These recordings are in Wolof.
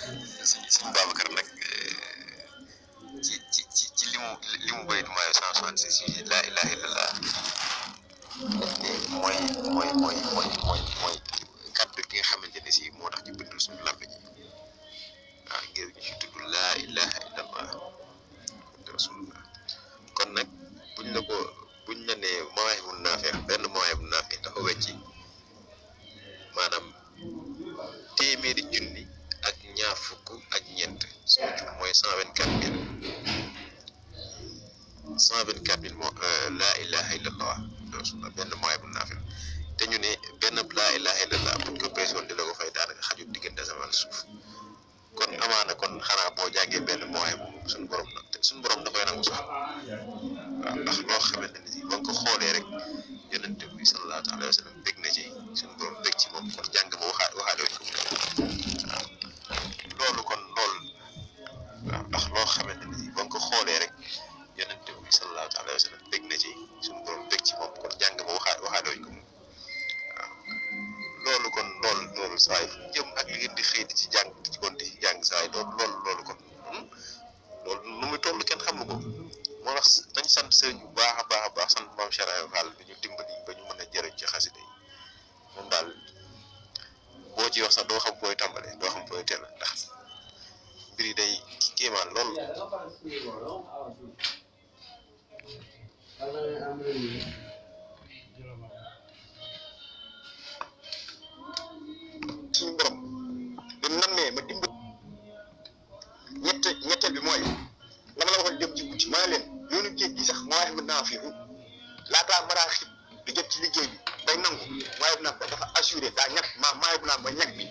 sëñ Babacar nag ci limu bayit mooy 166 la ilaha illallah mooy kàddu gi nga xamante ne si moo tax ñu bindul suñu làmb ji waaw ngir ñu ci tudd laa ilaha illallah rasulullah kon nag buñ la nee mawaahibun naafi benn mawaahibun naafi dafa wecci maanaam téeméeri junni ak ñaar fukk ak ñeent suñu jum mooy 124 000 moo laa ilaha illallah rasulullah benn mawaahibun naafi te ñu ne benn laa ilaha illallah buñ ko peesoon di la ko fay daanaka xajut diggante asamaan suuf kon amaana kon xanaa boo jàngee benn mawaahib suñu borom da koy nangu sax waaw ndax loo xamante ne si ba nga ko xoolee rek yonent bi sallallahu alayhi wa sallam bég na ci suñu borom bég ci moom kon jàng ma waxaale wuñ ko waaw loolu waaw ndax loo xamante ne si ba nga ko xoolee rek yonent bi sallallahu alayhi wa sallam bég na ci suñu borom bég ci moom kon jàng ma waxaale wuñ ko waaw loolu saa yi jëm ak li ngeen di xëy di ci jàng di ci gonti ci jàng saa yi loolu kon loolu nu muy toll kenn xamu ko moo tax dañ sant sëriñ bu baax a baax sant maam Cheikh Ibra Fall bi ñu dimbali ba ñu mën a jëriñ ci xasida yi moom daal boo ci wax sax doo xam fooy tàmbale doo xam fooy teel ndax mbir yi day kéemaan lool. suñu borom bi nammee ma dimbali ñetteel bi mooy la ma la waxoon jëm ci guddi ma ne leen yoonu géej gi sax mawaahibu naafi laataa maraaxib di jot ci liggéey bi day nangu mawaahibu naafi dafa assuré daa ñàkk mawaahibu naafi ba ñàkk bi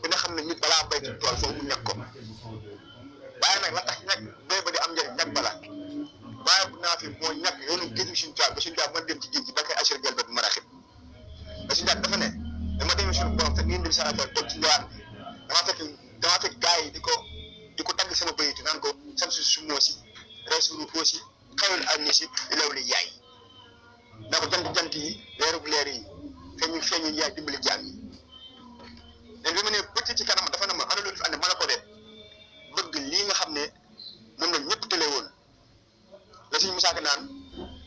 ku ne xam ne nit balaa bay ci tool foofu mu ñàkk ko waaye nag la tax ñàkk béy ba di am njëriñ ñàkk bala mawaahibu naafi moo ñàkk yoonu géej gi suñu tool ba suñu tool mën dem ci géej gi ba koy assuré jël ba du maraaxib ba suñu dafa ne dama demee suñu borom fekk ngeen dem sarafal toog ci ndowaar dama fekk gars yi di ko tagg sama bayit naan ko sam su moo si resuru foo si xayul ànni si law li yaay na ko jant yi leerub leer yi feeñu yaay dimbali jaam yi léegi bi ma ne bëtt ci kanam dafa ne ma ana loolu fi ànd mën a ko def bëgg lii nga xam ne moom la ñëpp tële woon la suñu musaaka naan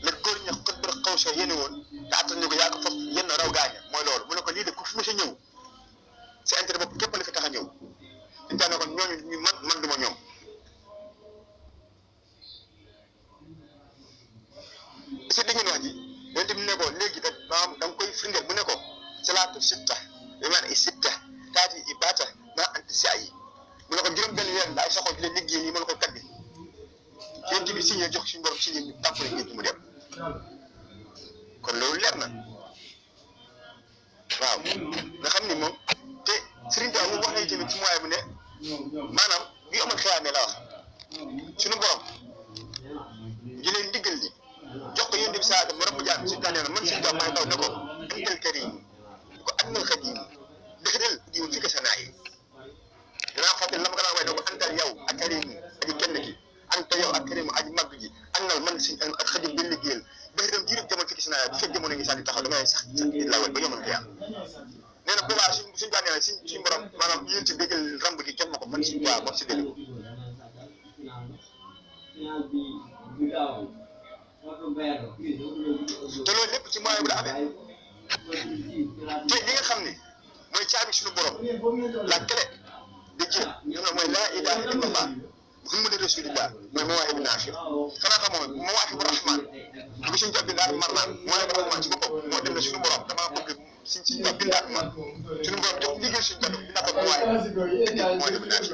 la góor ña xët bër xaw soo yéene woon te attan ñu ko yaa ko foofu yenn raw gaaña mooy loolu mu ne ko lii de ku fi mos a ñëw sa intérêt bopp képp la fi tax a ñëw dañu daan ne kon ñooñu ñu man du ma ñoom si dégg ngeen wax ji yéen tamit ne ko léegi da nga koy firndeel mu ne ko salaatu sitta bi maanaam sitta taati ibaata maa anti saa yi mu ne ko juróom-benn weer la ay soxla di leen liggéey nii mën ko tagg yéen tamit signé jox suñu borom signé ñu tàmpale géej gi mu dem kon loolu leer na waaw nga xam ni moom te Serigne Touba moom wax nañu tamit ci moyen bu ne maanaam bi amal xiyaamee la wax suñu borom jëlee ndigal li jox ko yéen di saa dem borom bu jaar si tànnee na man Serigne Touba may daw ne ko antal karim ko antal xadim dëgg-dëgg diw fi kese naa yi dinaa fàttali la ma gën a way ne ko antal yow ak karim aji kenn ki antal yow ak karim aji màgg ji annal man si ak xadim bi liggéeyal dëgg dem jiitu jamono fii gis naa bu fekk jamono ngi sax di taxaw damay sax di lawal ba yomal xiyaam nee na boobaa suñu bànnee na suñu borom maanaam yéen ci déggal ramb gi jox ma ko man si waaw moom si dégg te loolu lépp ci moyen bi la amee te li nga xam ne mooy caabi suñu borom la clé de Dieu ñu ne mooy laa ilaaha illallah Muhammadu Rasulullah mooy mawaahibu naafi xanaa xamoo mawaahibu rahmaan bi suñu jàpp bindaat marnaan mawaahibu rahmaan ci boppam moo dem ne suñu borom damaa bëgg suñu jàpp bindaat ma suñu borom jox liggéey suñu jàpp bindaat ak mawaahibu naafi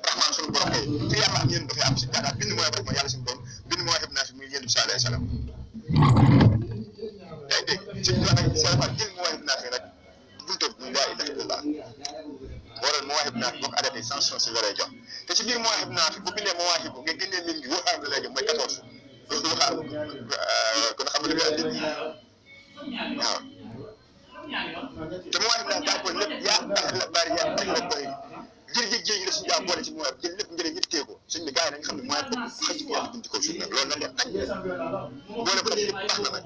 rahmaan suñu borom kay te yàlla ak yéen dafay am suñu jàpp bind mawaahibu rahmaan yàlla suñu borom bind mawaahibu naafi muy yéen bi sallallahu alayhi wa sallam yaa ngi dégg suñu jàpp salafat jël mawaahibu naafi rek buntu muy laa ilaaha illallah waral mawaahib naafi boo ko arrêté sanction si la lay jox te ci biir mawaahib naafi bu bindee mawaahib nga génnee lim bi waxaam la lay jox mooy 14 loolu waxaam kon xam nga li muy andi waaw te mawaahib naafi daa ko lépp yaa tax la bari yaa tax la bari jërëjëf jéeg yi la suñu yaa boole ci mawaahib jël lépp njëriñ ñëpp téye ko suñ ne gars yi nañ xam ne mawaahib boobu xëj ko wax ci kaw suuf nag loolu la leen añ boole ko lépp tax na nag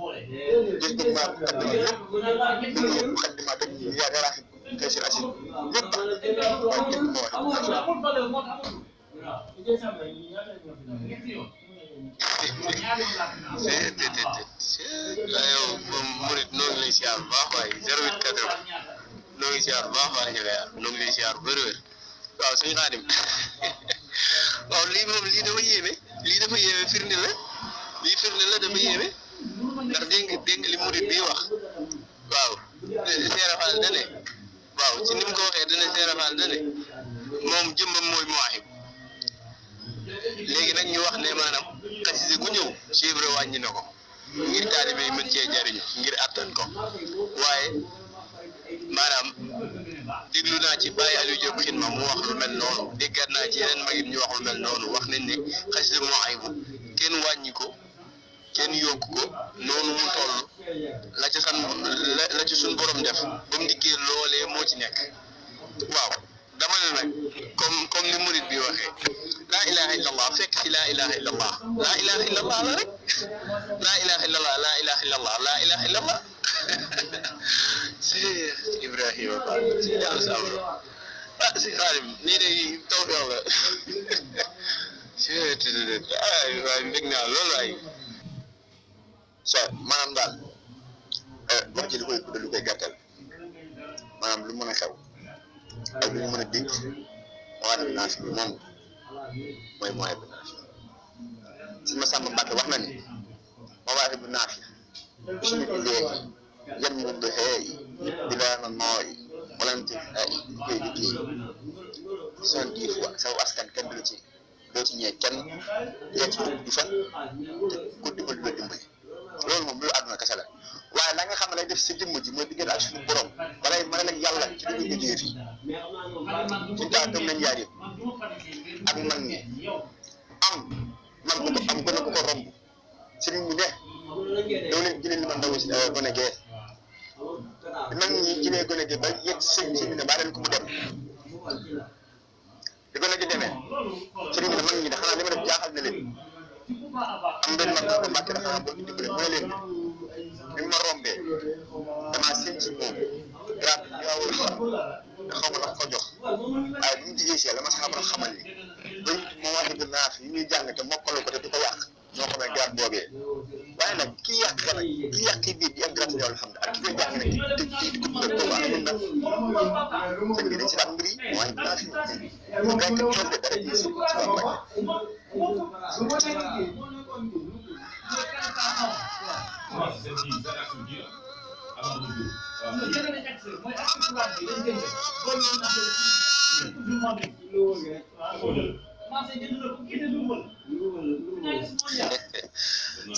jël ko mawaahib kat lépp xaj di maa teg yaa yaraaxi kay seen asib ñëpp yow murid noo ngi lay siyaar bu baax waaye 0880 noo ngi siyaar bu baax waaye noo ngi lay siyaar bu wér-wér waaw suñu Xaadim waaw lii moom lii dafa yéeme firnde la lii firnde la dafa yéeme ndax dégg li murid bi wax waaw Seera Faal dane waaw ci ni mu ko waxee dane Seera Faal dane moom jëmbam mooy Mawahib léegi nag ñu wax ne maanaam xasida gu ñëw chiffre wàññi na ko ngir taalibe yi mën cee jariñu ngir attan ko waaye maanaam déglu naa ci Baye Aliou Diop Xidma mu wax lu mel noonu déggaat naa ci yeneen magit ñu wax lu mel noonu wax nañ ne xasida Mawahib kenn wàññi ko kenn yokk ko noonu mu toll la ci suñ borom def ba mu dikkee loolee moo ci nekk waaw dama ne nag comme ni murid bi waxee laa ilaha illallah fekk ci laa ilaha illallah laa ilaha illallah la rek laa ilaha illallah laa ilaha illallah laa ilaha illallah Cheikh Ibrahima Fall si yàlla sawro si Xaadim nii day tawfeex la waaye dégg naa loolu waay so maanaam daal wax ci lu koy gàttal maanaam lu mën a xew ak lu ñu mën a dégg Mawahibou Nafih bi moom mooy Mawahibou Nafih si ma Samba Mbàkke wax na ni Mawahibou Nafih suñu léegi yan ñu de xeey di la nooy volonté ay koy liggéey 70 fois saw askan kenn du ci doo ci ñëwee kenn yaa ci dugg du fan ku dimbali du la dimbali loolu moom lu àdduna kese la waaye la nga xam ne lay def si jëmm ji mooy diggante ak suñu borom balay mën a yàlla ci dugg liggéey fii suñu taa gëm nañ yaar yëpp ak mag ñi am man bu ko am gën a ko romb sëriñ ñi ne doo leen jëlee li ma ndaw si gone gee mag ñi jëlee gone gi ba yegg sëñ bi ne baa leen ko mu dem di gone gi demee sëriñ bi ne mag ñi de xanaa li ma def jaaxal na leen am benn mag ko Mbàkke dafa boo ñu dimbale mooy leen bi ma rombee damaa seen ci moom grade bi yaa war xam te xaw ma la ko jox waaye bu ñu jigee si la ma sax mën a xamal ni ba Mawahibou Nafih yi ñuy jàng te mokkalu ko te du ko yàq ñoo xamee grade boobee waaye nag kii yàq kii biir di am grade yow xam ne ak ki koy jàng nag di ko bëgg ko waa ñun nag sëñ bi dañ si daan mbir yi Mawahibou Nafih mu gàncax gi xel de dara ji si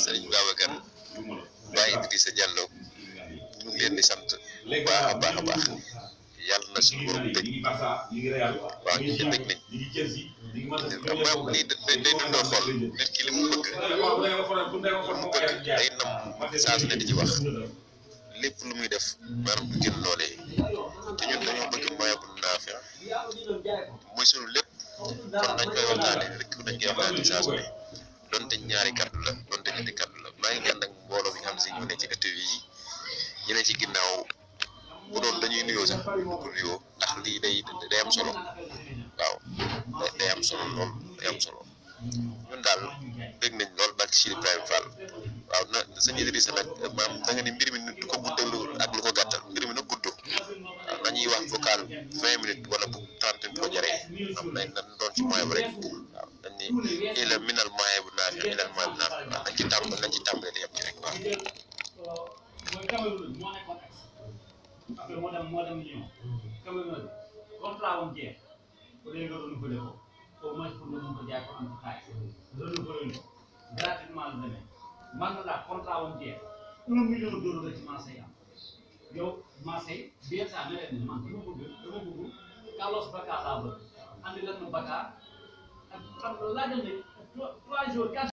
Sëriñ Babacar Baye Idrissa Diallo ñu ngi leen di sant bu baax a baax yàlla na suñu borom dëgg waaw ñu ci dëgg nañ moom lii day dundoo xol nit ki li mu bëgg day nam saa su ne di ci wax lépp lu muy def maanaam du gën loolee te ñun dañoo bëgg Mawahibou Nafih mooy sunu lépp kon dañ koy waxtaanee rek dañ koy waxtaanee saa su ne donte ñaari kaddu la donte ñetti kaddu la maa ngi ànd ak mbooloo mi nga xam si ñu ne ci ëtt yi ñu ne ci ginnaaw bu doon dañuy nuyoo sax bu ko nuyoo ndax lii day am solo waaw day am solo lool day am solo ñun daal dégg nañ lool barke Cheikh Ibrahima Fall waaw na sëñ Idrissa nag maam da nga ni mbir mi du ko guddal ak lu ko gàttal mbir mi nag gudd waaw nañuy wax vocal 20 minutes wala bu 30 minutes ko jaree am nañ nan doon ci moyen bi rek waaw dañ ni ila minal Mawahibou Nafih ilal Mawahibou Nafih waaw nañ ci tàmbale di yem ci rek waaw après moo dem Lyon Cameroun contrat woon jeex au lieu nga renouveler ko au moins pour nga mën ko jaay ko am ci xaalis renouveler ko gratuitement la demee man na la contrat woon jeex 1 million d'euros la ci Marseille am yow Marseille bien ça ne leen man dama bëgg Carlos Bacca laa bëgg andi leen ma Bacca ak laajal ne 3 jours 4